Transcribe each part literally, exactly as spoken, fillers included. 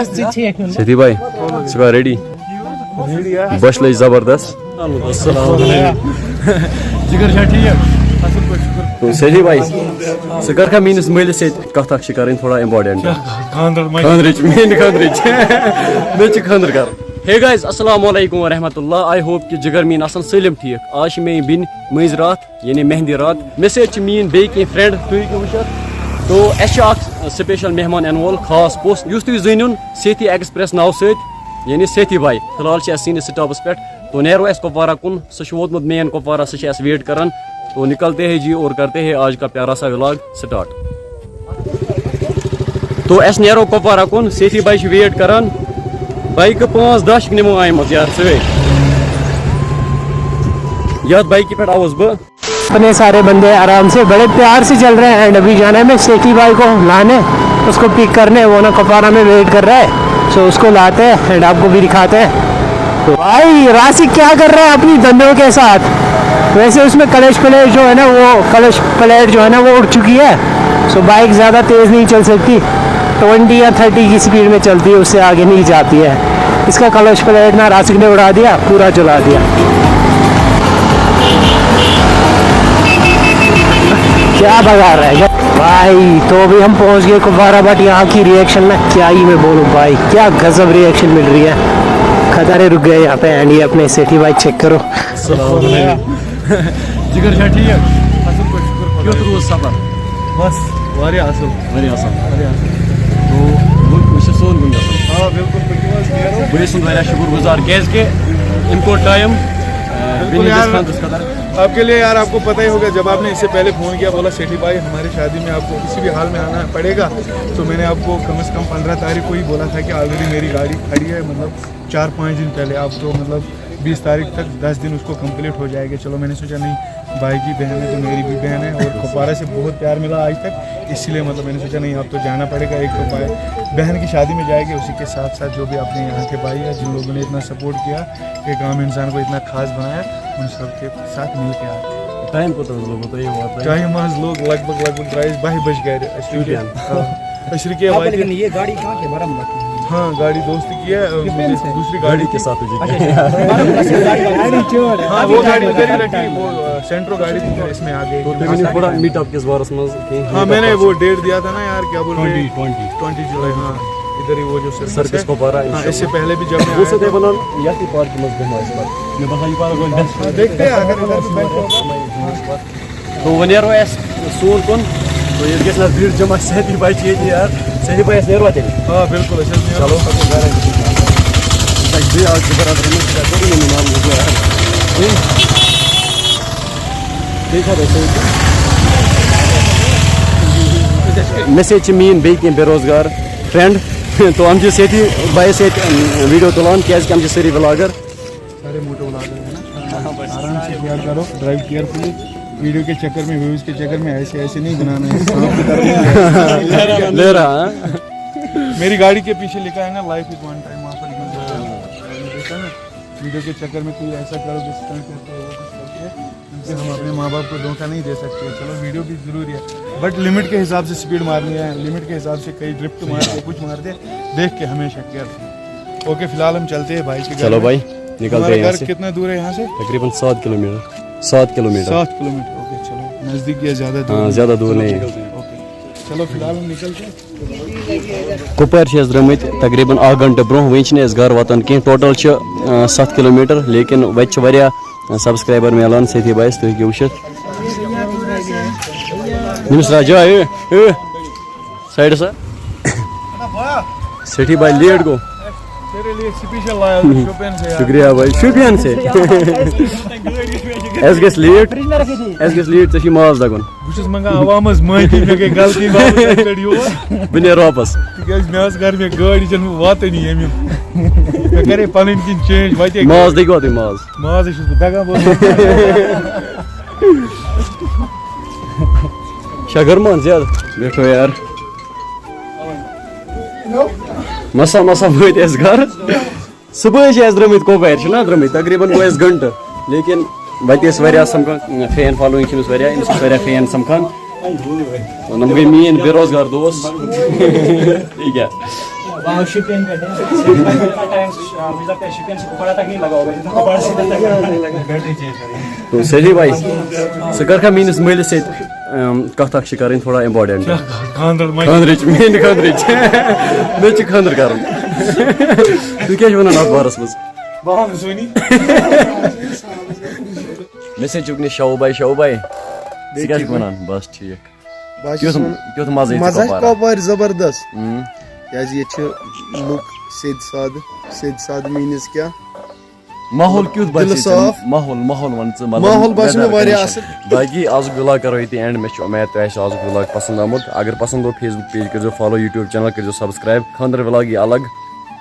سیدھی بھائی، ژٕ چھُکھا ریڈی؟ بۄچھِ لٔج زبردست۔ السلام علیکم۔ جگر چھا ٹھیٖک؟ اصل پٲٹھۍ، شُکر۔ تو سیدھی بھائی، ژٕ کر کھا میٲنِس مٲلِس سۭتۍ کتھ اکھ چھِ کرٕنۍ، تھوڑا امپورٹنٹ۔ خانٛدر ما چھِ؟ خانٛدرٕچ، میٲنۍ خانٛدرٕچ۔ مےٚ چھِ خانٛدر کرُن۔ ہے گایز، السلام علیکم ورحمۃ اللہ۔ آئی ہوپ کہ جگر میٲنۍ آسن سٲلِم ٹھیٖک۔ آز چھِ مےٚ بیٚنہِ مٲنٛزِ راتھ، یعنی مہندی رات۔ مےٚ سۭتۍ چھِ میٲنۍ بیٚیہِ کینٛہہ فرینڈ، تُہۍ ہیٚکِو وٕچھِتھ۔ تو اَسہِ چھُ اکھ سپیشل مہمان اِنہٕ وول، خاص پوٚژھ۔ یُس تُہۍ زٲنِو سیتھی ایکسپریس ناوٕ سۭتۍ، یعنی سیتھی بھائی۔ فی الحال چھِ اَسہِ سٲنِس سٹاپس پٮ۪ٹھ۔ تو نیرو أسۍ کپوارہ کُن، سُہ چھُ ووتمُت مین کپوارہ، سُہ چھُ اَسہِ ویٹ کران۔ تو نکلتے ہیں جی اور کرتے ہیں آج کا پیارا سا ولاگ سٹارٹ۔ تو أسۍ نیرو کپوارہ کُن، سیتھی بھائی چھِ ویٹ کران۔ بایکہٕ پانٛژھ دَہ چھِکھ نِمو آمٕژ یار سۭتۍ۔ یتھ بایکہِ پٮ۪ٹھ آوُس بہٕ۔ اپنے سارے بندے آرام سے بڑے پیار سے چل رہے ہیں، اینڈ ابھی جانا ہے میں سیٹھی بھائی کو لانے، اس کو پک کرنے، وہ نا کپوارہ میں ویٹ کر رہا ہے، سو اس کو لاتے ہیں اینڈ آپ کو بھی دکھاتے ہیں۔ تو بھائی راسک کیا کر رہا ہے اپنی دندوں کے ساتھ؟ ویسے اس میں کلچ پلیٹ جو ہے نا، وہ کلچ پلیٹ جو ہے نا، وہ اٹھ چکی ہے، سو بائک زیادہ تیز نہیں چل سکتی، ٹوینٹی یا تھرٹی کی سپیڈ میں چلتی ہے، اس سے آگے نہیں جاتی ہے۔ اس کا کلچ پلیٹ نا راسک نے اڑا دیا، پورا جلا دیا۔ کیا بگا رہا ہے بھائی؟ تو ابھی ہم پہنچ گئے کپوارہ، بٹ یہاں کی ریئیکشن نا کیا ہی میں بولوں بھائی، کیا غضب ریئیکشن مل رہی ہے۔ قطاریں رک گئے یہاں پہ، اینڈ یہ اپنے سیٹھی بھائی چیک کرو۔ السلام علیکم۔ جگر چھا ٹھیٖک؟ اصل پٲٹھۍ، شُکر خۄدایَس۔ کیُتھ روٗد سفر؟ بس، واریاہ اصل۔ واریاہ اصل۔ واریاہ اصل۔ تو وۄنۍ، وۄنۍ چھُ سون کُن گژھُن۔ آ، بِلکُل، پٔکِو حظ، نیرو۔ بہٕ چھُس واریاہ شُکُر گُزار، کیٛازِکہِ أمۍ کوٚڑ ٹایم، آ، بِلکُل بیٚنہِ ہٕنٛدِس یار۔ خانٛدرَس خٲطرٕ۔ آپ کے لیے یار، آپ کو پتہ ہی ہوگا، جب آپ نے اس سے پہلے فون کیا، بولا سیٹھی بھائی ہماری شادی میں آپ کو کسی بھی حال میں آنا پڑے گا، تو میں نے آپ کو کم سے کم پندرہ تاریخ کو ہی بولا تھا کہ آلریڈی میری گاڑی کھڑی ہے، مطلب چار پانچ دن پہلے آپ تو مطلب بیس تاریخ تک دس دن اس کو کمپلیٹ ہو جائے گا۔ چلو، میں نے سوچا نہیں، بھائی کی بہن ہے تو میری بھی بہن ہے، اور کپوارہ سے بہت پیار ملا آج تک، اسی لیے مطلب میں نے سوچا نہیں، اب تو جانا پڑے گا۔ ایک تو بھائی بہن کی شادی میں جائے گی، اسی کے ساتھ ساتھ جو بھی اپنے یہاں کے بھائی ہیں جن لوگوں نے اتنا سپورٹ کیا، ایک عام انسان کو اتنا خاص بنایا، ان سب کے ساتھ مل کے آ۔ ٹائم کوٗتاہ حظ لوٚگوٕ تۄہہِ یور تام؟ ٹایم حظ لوٚگ لگ بھگ، لگ بھگ درٛاے أسۍ باہہِ بجہِ گرِ۔ أسۍ رُکے، شُپین۔ آ، أسۍ رُکے آپ وٲتِتھ۔ لیکن یہ گاڑی کہاں کے برم لگتی ہے؟ ہاں، گاڑی دوست کی ہے، آ، شُپین سے؟ دوسری گاڑی گاڑی کے کی۔ ساتھ ہو جی۔ اچھا، اچھا۔ برم لگتی ہے گاڑی کہاں کے؟ ہاں، وہ گاڑی ادھر ہی رکھی، وہ، آ، سینٹرو گاڑی تھی، پھر اس میں آ گئی۔ تو تُہۍ ؤنِو تھوڑا میٹ اپ کِس بارس منٛز کینٛہہ؟ ہاں، میں نے وہ ڈیٹ دیا تھا نا یار، کیا بولتے ہیں؟ Twenty, twenty. ٹوئنٹی جولائی، ہاں، ادھر ہی وہ جو سرکس سرکس ہے۔ کپوارہ، ہاں، اس سے پہلے بھی جب میں بہٕ اوسُس آیا تۄہہِ تھا۔ وَنان، یَتھ یہِ پارکہِ منٛز بیٚہمو أسۍ پَتہٕ۔ مےٚ باسان، یہِ پارک روزِ best۔ ہاں، دیکھتے ہیں، اگر ادھر بھی بیٹھ ہوگا۔ تو وۄنۍ نیرو أسۍ سون کُن۔ تو ییٚتہِ گژھِ نہ بھیٖڑ جمع، سیدھی بھائی چھِ ییٚتہِ یار۔ سیدھی بھائی، أسۍ نیروا تیٚلہِ؟ آ، بِلکُل، أسۍ حظ نیرو۔ چلو۔ أسۍ بیٚیہِ اَکھ زٕ برادر، یِمَن سۭتۍ کَرو یِمَن ناو یار۔ بیٚیہِ، بیٚیہِ چھا تۄہہِ سۭتۍ؟ مےٚ سۭتۍ چھِ میٛٲنۍ بیٚیہِ کینٛہہ بے روزگار فرینڈ۔ تو یِم چھِ سیدھی بھائی سۭتۍ ویڈیو تُلان، کیٛازِکہِ یِم چھِ سٲری ولاگر۔ سارے موٹو ولاگر ہیں نا، آرام سے کیئر کرو، ڈرائیو کیئرفلی۔ ویڈیو کے چکر میں، ویوز کے چکر میں ایسے، ایسے نہیں بنانا ہے، صاف ستھرا۔ لے رہا، ہاں؟ میری گاڑی کے پیچھے لکھا ہے نا، life is one time، وہاں پر یوز ہوتا ہے نا۔ ویڈیو کے چکر میں کوئی ایسا کرو، جس طرح کرتے ہو، وہ کچھ کرتے ہیں۔ کیونکہ ہم اپنے ماں باپ کو دھوکہ نہیں دے سکتے۔ چلو، ویڈیو بھی ضروری ہے، بٹ لمٹ کے حساب سے سپیڈ مارنی ہے، لمٹ کے حساب سے کہیں ڈرفٹ مار دے، کچھ مار دے، دیکھ کے ہمیشہ کیئرفل۔ اوکے، فی الحال ہم چلتے ہیں بھائی کے گھر چلو میں۔ بھائی، نکلتے ہمارا ہیں یہاں گھر سے۔ کتنا دور ہے یہاں سے؟ تقریباً سات کلومیٹر۔ سات کلومیٹر۔ سات کلومیٹر، اوکے، چلو، نزدیک یا زیادہ دور ہاں، نہیں۔ زیادہ دور چلو، نہیں۔ نکلتے ہیں۔ اوکے، چلو، فی الحال ہم نکلتے ہیں۔ کُپوارِ چھِ أسۍ درٛٲمٕتۍ تقریباً اَکھ گھنٹہٕ برٛونٛہہ، وٕنہِ چھِنہٕ أسۍ گَرٕ واتان کینٛہہ۔ ٹوٹل چھِ، آ، ستھ کلوٗمیٖٹر، لیکِن وَتہِ چھِ واریاہ، آ، سبسکرایبر میلان سیدھی بھایَس، تُہۍ ہیٚکِو وٕچھِتھ۔ نِمس راجا، اے، اے، سایڈَس آ۔ سیٹھی بھائی لیٹ گوٚو۔ تیرے لیے اسپیشل لایا ہوں شوپین سے یار۔ شکریہ بھائی، شوپین سے۔ اَسہِ گژھِ لیٹ، اَسہِ گژھِ لیٹ، ژےٚ چھُے ماز دَگُن۔ بہٕ چھُس منٛگان عوامس معٲفی، مےٚ گٔے غلطی، واپس اَتہِ پٮ۪ٹھ یور۔ بہٕ نیرٕ واپس۔ تِکیٛازِ مےٚ ٲس گرِ، مےٚ گٲڑۍ، یہِ چھَنہٕ واتٲنی ییٚمہِ۔ مےٚ کَرے پَنٕنۍ کِنۍ چینج، وَتے ماز دٔگۍ واتٕے ماز۔ مازٕے چھُس بہٕ دَگان، بہٕ اوسُس شگر مان زیادٕ۔ بیٹھو یار۔ مسا مسا وٲتۍ أسۍ گرٕ۔ صُبحٲے چھِ اَسہِ درٛٲمٕتۍ کۄپوارِ، چھِنہ درٛٲمٕتۍ، تقریٖباً گوٚو اَسہِ گھنٹہٕ، لیکن وَتہِ ٲسۍ واریاہ سَمکھان، فین فالووِنٛگ چھِ أمِس واریاہ، أمِس چھِ واریاہ فین سَمکھان۔ وَنان گٔے میٛٲنۍ بے روزگار دوس۔ یہِ کیٛاہ؟ وہاں شوپین پٮ۪ٹھ، ٹائم ویزا پہ شوپین سے کپواڑہ تک نہیں لگا ہوگا جتنا کپواڑہ سے لگا۔ تو سجی بھائی، ژٕ کر کھا میٲنِس مٲلِس سۭتۍ اَم، کتھ اکھ چھِ کرٕنۍ تھوڑا امپورٹنٹ؟ خاندر مجہِ۔ خانٛدرٕچ، میٲنۍ خانٛدرٕچ۔ مےٚ تہِ چھِ خانٛدر کرُن۔ تُہۍ کیٛاہ چھِو ونان اتھ بارس منٛز؟ بہٕ ونہٕ سُے نی۔ مےٚ سۭتۍ چھُکھ نہٕ شو بھائی، شو بھائی۔ ژٕ کیٛاہ چھُکھ ونان؟ بس ٹھیٖک۔ بہٕ حظ کیُتھ چھُس وَنان، کیُتھ مزٕ ییٚتہِ مَزٕ حظ کپوارہ؟ کۄپوارِ زبردست۔ اۭں۔ کیٛازِ ییٚتہِ چھِ لُکھ سیٚدۍ سادٕ، سیٚدۍ سادٕ میٖنٕز کیٛاہ؟ ماحول کیُتھ باسہِ دِلہٕ ییٚتہِ؟ صاف۔ ماحول، ماحول وَن ژٕ، مطلب، ماحول باسیو مےٚ weather واریاہ condition۔ اَصٕل۔ باقٕے آزُک vlog کَرو ییٚتہِ end۔ مےٚ چھُ اُمید تۄہہِ آسہِ آزُک vlog پَسنٛد آمُت۔ اگر پَسنٛد گوٚو، Facebook page کٔرۍزیو follow، YouTube channel کٔرۍزیو subscribe۔ خانٛدر vlog یی الگ،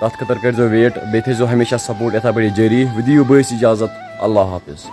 تَتھ خٲطرٕ کٔرۍزیو wait۔ بیٚیہِ تھٲیزیو ہمیشہ support یِتھَے پٲٹھۍ جٲری۔ وِدِ یِیِو بہٕ ٲسۍ اِجازت۔ اللہ حافظ۔